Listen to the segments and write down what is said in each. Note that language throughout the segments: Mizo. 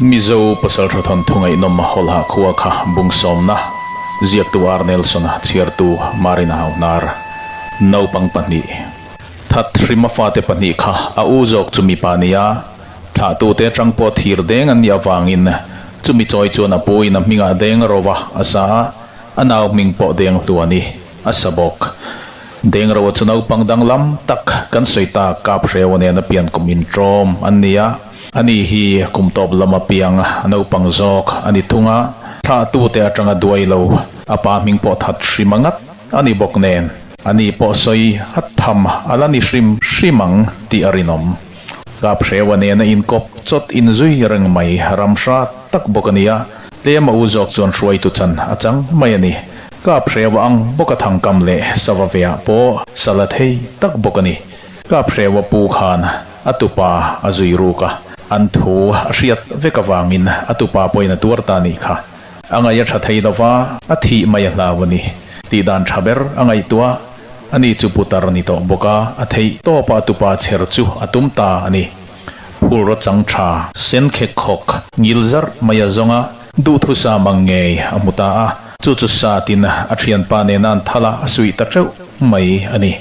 Mizo Pasaltha thawnthu ngaihnawm Hawlha khua kha bungsawmna ziaktu R Nelson-a chhiartu Marina Hauhnar naupang pahnih that hrima fate pahnih kha a u zawk chu mipa nia thlahtute atang pawh thir deng an nih avangin chumi chawi chuan a pu in a hmingah deng rova a sa a, a nau hming pawh deng hluani a sa bawk. Deng ro chu naupang danglam tak kan sawi tak kap hreu nen a pian kum intrawm an ni a, ani hi kum tawp lama piang naupang zawk a ni thung a, thlahtute atanga duai lo a pa hming pawh that hrim a ngat a ni bawk nen ani pawh sawi hat tham a la ni hrim hrim ang tih a rinawm. Kap hreu nen a inkawp chawt inzui reng mai ram hrat tak bawk a ni a, tlem a u zawk chuan hruaitu chan a chang mai a ni. Kap hreu ang bawk a thangkam leh sava ve ah pawh sala thei tak bawk a ni. Kap hreu a pu khan a tupa a zui ruk a, an thu a hriat vek avangin a tupa pawhin a tuar ta nih kha. A ngaih a tha thei lo va, a thih mai a hlau a ni. Tih dan tha ber a ngaihtuah a ni chu putar a ni tawh bawk a, a theih tawpa a tupa chher chu a tum ta a ni. Phulraw chang tha sen khek khawk ngil zarh mai a zawng a, Duhthusam ang ngei a hmu ta a, chu chu satin a thianpa nena an thal a, a suih ta teuh mai a ni.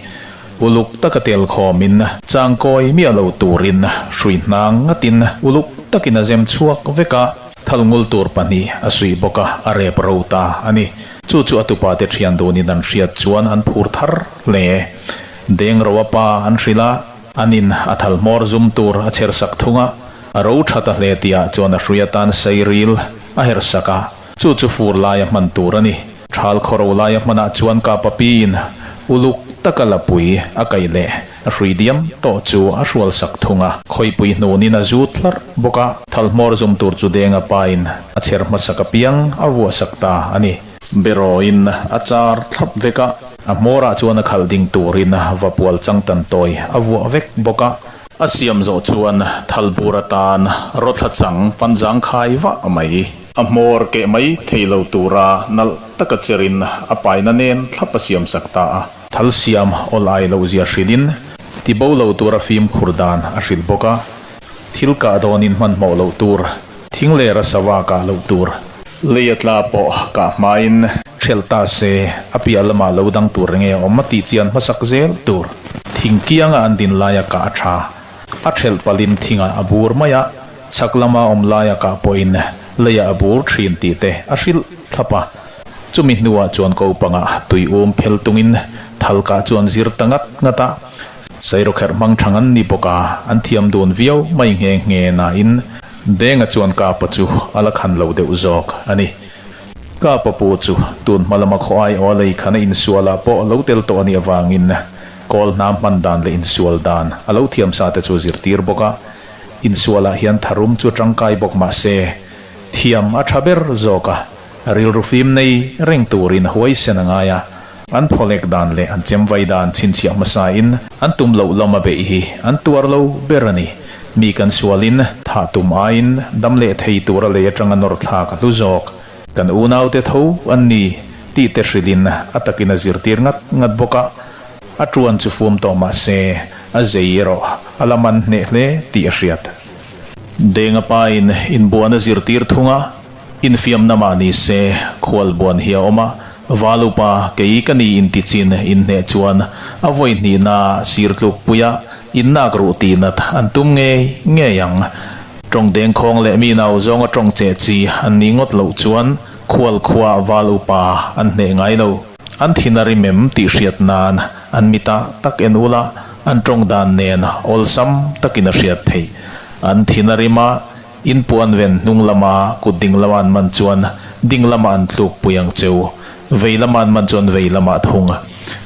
Uluk taka tel khawmin changkawi miah lo turin hrui hnang ngatin uluk takin a zem chhuak vek a, thal ngul tur pahnih a suih bawk a, a rep ro ta a ni. Chu chu a tupate thian dunin an hriat chuan an phur thar hle. Deng ro a pa an hrilh a, an in a thal hmawr zum tur a chher sak thung a, A ro tha ta hle tihah chuan a hrui atan sairil a herh sak a, chu chu fur laia hman tur a ni. Thal khawro laia hmanah chuan Kapa piin uluk taka lapui a kaih leh a hrui diam tawh chu a hrual sak thung a. Khawipui hnunin a zut hlarh bawk a, thal hmawr zum tur chu Denga pain a chher hmasak apiang a vuah sak ta a ni. Berawiin a char thlap vek a, a hmawrah chuan a khalh ding turin vapual changtan tawi a vuah vek bawk a. A siam zawh chuan thalbur atan rawthla chang panzang khai vah mai. A hmawr keh mai thei lo tura nalh taka cherin a paina nen thlap a siam sak ta a. Thal siam awl ai loh zia hrilhin tibo lo tura fimkhur dan a hrilh bawk a. Thil kah dawnin hmanhmawh loh tur, thing leh rasa va kah loh tur. Lei a tla pawh kah hmain hrelh ta se, a piah lamah lo dang tur enge awm a tih chian hmasak zel tur. Thing kianga an din laia kah a tha. A hrelh palin thingah a bur mai a, chhak lama awm laia kah pawhin leiah a bur thin tih te a hrilh thlap a. Chumi hnuah chuan ko pangah tui um phel tungin thal kah chuan zir ta ngat ngat a. Sairawkherh hmang thang an ni bawk a, an thiam dun viau mai nghe nghe nain Denga chuan Kapa chu a la khan lo deuh zawk a ni. Kapa pu chu tun hma lama khaw ai aw lei khan a insualah pawh lo tel tawh a nih avangin kawl hnam hman dan leh insual dan a lo thiam sa te chu zirtir bawk a. Insualah hian tharum chu tangkai bawk mah se thiam a tha ber zawk a, rilru fim nei reng turin huaisen a ngai a. An phawlek dan leh an chemvai dan chhinchhiah hmasain an tum loh lama beih hi an tuar lo ber a ni. Mi kan sualin thah tum aiin dam leh thei tura lei atanga nawr thlak a hlu zawk. Kan unaute tho an ni tih te hrilhin a takin a zirtir ngat ngat bawk a. A tuan chu fum tawh mah se a zei erawh a la man hneh hle tih a hriat. Denga pain inbuan a zirtir thung a. Infiamna mah ni se, khualbuan hi a awm a, Valupa kei ka ni intichin inhneh chuan a vawi hnihna sir tlukpuia innak ruh tih nat an tum ngei ngei ang. Tawng dengkhawng leh mi nau zawnga tawng cheh chi an nih ngawt loh chuan khual khua Val upa an hneh ngai lo. An thin a rim em tih hriat nan an mitah tak en ula, an tawng dan nen awlsam takin a hriat theih. An thin a rim a, In puan ven hnung lama kut ding lama an man chuan ding lama an tluk pui ang cheu. Vei lama an man chuan vei lamah thung.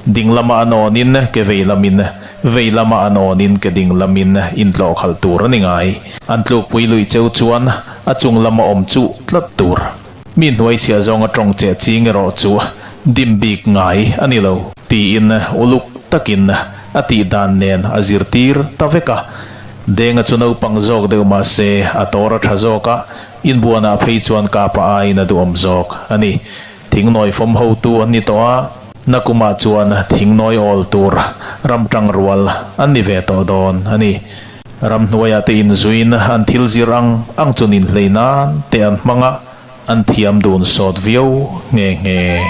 Ding lama an awnin ke vei lamin, vei lama an awnin ke ding lamin in tlawh khalh tur a ni ngai. An tluk pui lui cheu chuan a chung lama awm chuh tlat tur. Mi hnuai chhiah zawnga tawng cheh ching erawh chu dim bik ngai a ni lo. Tiin uluk takin a tih dan nen a zirtir ta vek a. Denga chu naupang zawk deuh mah se a tawr a tha zawk a, inbuanah phei chuan kapa aiin a duhawm zawk a ni. Thingnawi fawm hotu an ni tawh a, nakumah chuan thingnawi awl tur ramtang rual an ni ve tawh dawn a ni. Ramhnuaiah te inzuiin an thil zir ang ang chu ninhlei nan te an hmang a, an thiam dun sawt viau nghe nghe.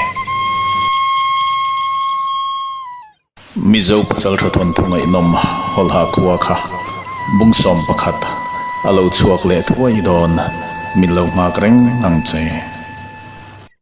Mizo pasaltha thawnthu ngaihnawm Hawlha khua kha bungsawm pakhat a lo chhuak leh thuai dawn, min lo nghak reng ang che.